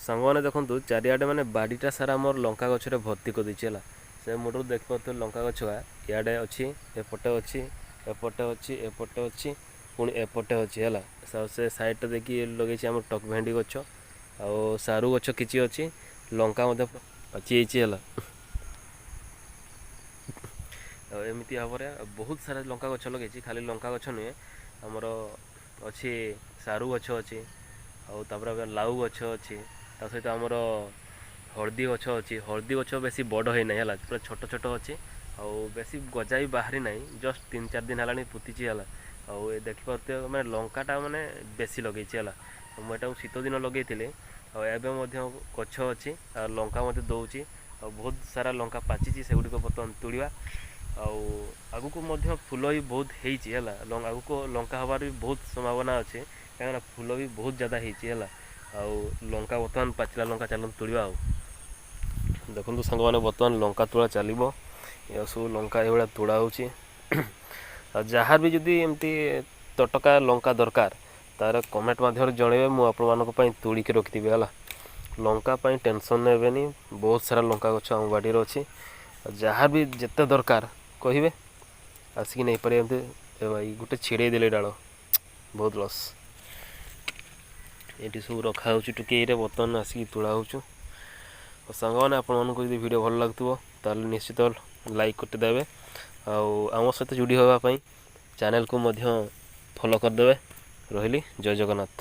ସାଙ୍ଗମାନେ ଦେଖନ୍ତୁ, ଚାରିଆଡ଼େ ମାନେ ବାଡ଼ିଟା ସାରା ଆମର ଲଙ୍କା ଗଛରେ ଭର୍ତ୍ତି କରିଦେଇଛି ହେଲା। ସେ ମୁଣ୍ଡରୁ ଦେଖିପାରୁଥିବେ, ଲଙ୍କା ଗଛ ଇଆଡ଼େ ଅଛି, ଏପଟେ ଅଛି, ଏପଟେ ଅଛି, ଏପଟେ ଅଛି, ପୁଣି ଏପଟେ ଅଛି ହେଲା। ଆଉ ସେ ସାଇଡ଼୍ଟା ଦେଖି ଲଗେଇଛି ଆମର ଟକ୍ ଭେଣ୍ଡି ଗଛ ଆଉ ସାରୁ ଗଛ କିଛି ଅଛି। ଲଙ୍କା ମଧ୍ୟ ପାଚି ଯାଇଛି ହେଲା। ଆଉ ଏମିତି ଭାବରେ ବହୁତ ସାରା ଲଙ୍କା ଗଛ ଲଗେଇଛି। ଖାଲି ଲଙ୍କା ଗଛ ନୁହେଁ, ଆମର ଅଛି ସାରୁ ଗଛ ଅଛି, ଆଉ ତାପରେ ଲାଉ ଗଛ ଅଛି, ତା ସହିତ ଆମର ହଳଦୀ ଗଛ ଅଛି। ହଳଦୀ ଗଛ ବେଶୀ ବଡ଼ ହେଇନାହିଁ ହେଲା, ପୁରା ଛୋଟ ଛୋଟ ଅଛି ଆଉ ବେଶୀ ଗଜା ବି ବାହାରି ନାହିଁ। ଜଷ୍ଟ 3-4 ଦିନ ହେଲାଣି ପୋତିଛି ହେଲା। ଆଉ ଏ ଦେଖିପାରୁଥିବେ, ମାନେ ଲଙ୍କାଟା ମାନେ ବେଶୀ ଲଗେଇଛି ହେଲା। ମୁଁ ଏଟାକୁ ଶୀତ ଦିନ ଲଗେଇଥିଲି ଆଉ ଏବେ ମଧ୍ୟ ଗଛ ଅଛି ଆଉ ଲଙ୍କା ମଧ୍ୟ ଦେଉଛି ଆଉ ବହୁତ ସାରା ଲଙ୍କା ପାଚିଛି, ସେଗୁଡ଼ିକ ବର୍ତ୍ତମାନ ତୋଳିବା। ଆଉ ଆଗକୁ ମଧ୍ୟ ଫୁଲ ବି ବହୁତ ହେଇଛି ହେଲା। ଆଗକୁ ଲଙ୍କା ହେବାର ବି ବହୁତ ସମ୍ଭାବନା ଅଛି, କାହିଁକିନା ଫୁଲ ବି ବହୁତ ଜ୍ୟାଦା ହେଇଛି ହେଲା। ଆଉ ଲଙ୍କା ବର୍ତ୍ତମାନ ପାଚିଲା ଲଙ୍କା ଚାଲନ୍ତୁ ତୋଳିବା। ଆଉ ଦେଖନ୍ତୁ ସାଙ୍ଗମାନେ, ବର୍ତ୍ତମାନ ଲଙ୍କା ତୋଳା ଚାଲିବ। ଏ ସବୁ ଲଙ୍କା ଏଇଭଳିଆ ତୋଳା ହେଉଛି। ଆଉ ଯାହାର ବି ଯଦି ଏମିତି ତଟକା ଲଙ୍କା ଦରକାର, ତାର କମେଣ୍ଟ ମାଧ୍ୟମରେ ଜଣାଇବେ, ମୁଁ ଆପଣମାନଙ୍କ ପାଇଁ ତୋଳିକି ରଖିଥିବି ହେଲା। ଲଙ୍କା ପାଇଁ ଟେନସନ୍ ନେବେନି, ବହୁତ ସାରା ଲଙ୍କା ଗଛ ଆମ ବାଡ଼ିରେ ଅଛି। ଆଉ ଯାହା ବି ଯେତେ ଦରକାର କହିବେ, ଆସିକି ନେଇପାରିବେ। ଏମିତି ଏ ଭାଇ ଗୋଟେ ଛିଡ଼େଇ ଦେଲେ ଡାଳ, ବହୁତ ଲସ୍। ଏଇଠି ସବୁ ରଖା ହେଉଛି ଟୁକେଇରେ, ବର୍ତ୍ତମାନ ଆସିକି ତୋଳା ହେଉଛୁ। ଆଉ ସାଙ୍ଗମାନେ, ଆପଣମାନଙ୍କୁ ଯଦି ଭିଡ଼ିଓ ଭଲ ଲାଗୁଥିବ, ତାହେଲେ ନିଶ୍ଚିତ ଲାଇକ୍ କରିଦେବେ ଆଉ ଆମ ସହିତ ଯୋଡ଼ି ହେବା ପାଇଁ ଚ୍ୟାନେଲକୁ ମଧ୍ୟ ଫଲୋ କରିଦେବେ। ରହିଲି, ଜୟ ଜଗନ୍ନାଥ।